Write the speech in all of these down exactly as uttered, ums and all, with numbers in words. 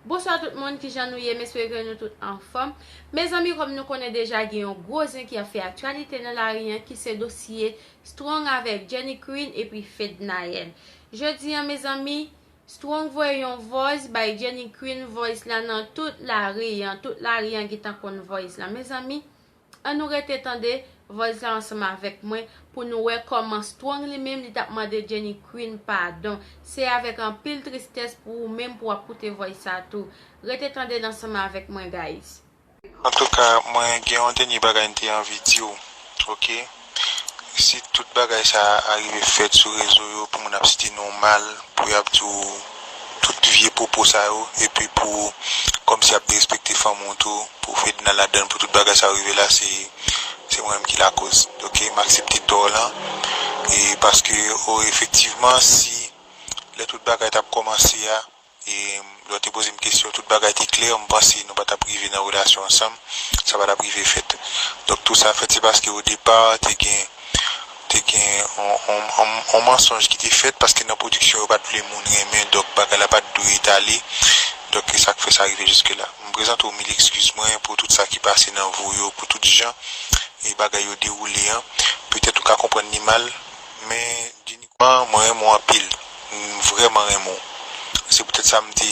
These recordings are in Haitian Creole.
Bonswa tout moun, kijan nou ye? M espere ke nou tout anfòm. Mezanmi, kòm nou konnen deja, gen yon gwo zen ki ap fè aktyalite nan lari an, ki se dosye Strong avèk Jenny Queen epi Fednaelle. Jodi an, mezanmi, Strong voye yon voice bay Jenny Queen, voice la nan tout lari an, tout lari an gentan konn voice la. Mezanmi, ann nou rete tande voice la ansanm avèk mwen pou nou wè kòman Strong li menm li t ap mande Jenny Queen padon. Se avèk anpil tristès pou ou menm pou w ap koute voice sa tou. Rete tande l ansanm avèk mwen, guys. Antouka, mwen gen yon dènye bagay m te anvi di w, oke? Si tout bagay sa a rive fèt sou rezo yo, pou moun ap site non mal, pou y ap di w tout vye pwopo sa yo, epi pou kòmsi y ap derespekte fanmi w tou, pou Fedna ladann, pou tout bagay sa yo rive la, se, se mwen menm ki lakoz. Oke, m aksepte tò w lan. E paske, o, efektivman, si lè tout bagay t ap kòmanse a, e lè w te poze m kesyon, tout bagay te klè, m panse nou pa t ap rive nan relasyon ansanm, sa pa t ap rive fèt. Donk, tou sa fèt, se paske o depa, te gen te gen on, on, on, on mansonj ki te fèt, paske nan pwodiksyon yo pa t vle moun renmen, donk bagay la pa t dwe etale. Donk, e sa k fè sa rive jiske la. M prezante w mil ekskiz mwen pou tout sa ki pase nan vi w yo, pou tout jan e bagay yo dewoule an. Petèt ou ka konprann li mal, men Jenny, mwen renmen w anpil. M vrèman renmen w. Se poutèt sa m te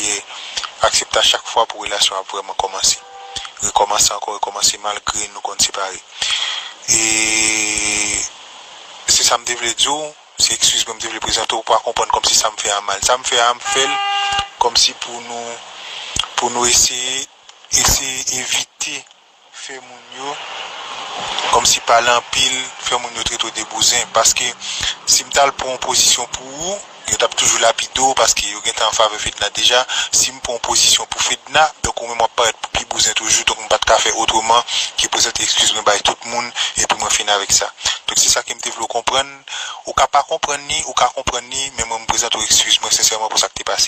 aksepte a chak fwa pou relasyon ap vrèman kòmanse. Rekòmanse ankò, rekòmanse malgre nou konn separe. E se sa m te vle di w, se ekskiz mwen m te vle prezante w, ou pa konprann kòmsi sa m fè a mal. Sa m fè a, m fè l kòmsi pou nou, pou nou eseye, eseye evite fè moun yo kòmsi pale anpil, fè moun yo trete w de bouzen. Paske si m t al pran yon pozisyon pou ou, yo t ap toujou lapide w paske yo gentan an favè Fedna deja. Si m pran yon pozisyon pou Fedna, donk ou menm w ap parèt pou pi bouzen toujou. Donk m pa t ka fè otreman ke prezante ekskiz mwen bay tout moun epi mwen fin avèk sa. Donk se sa ke m te vle w konprann. Ou ka pa konprann li, ou ka konprann li, men mwen m prezante w ekskiz mwen sensèman pou sa k te pase.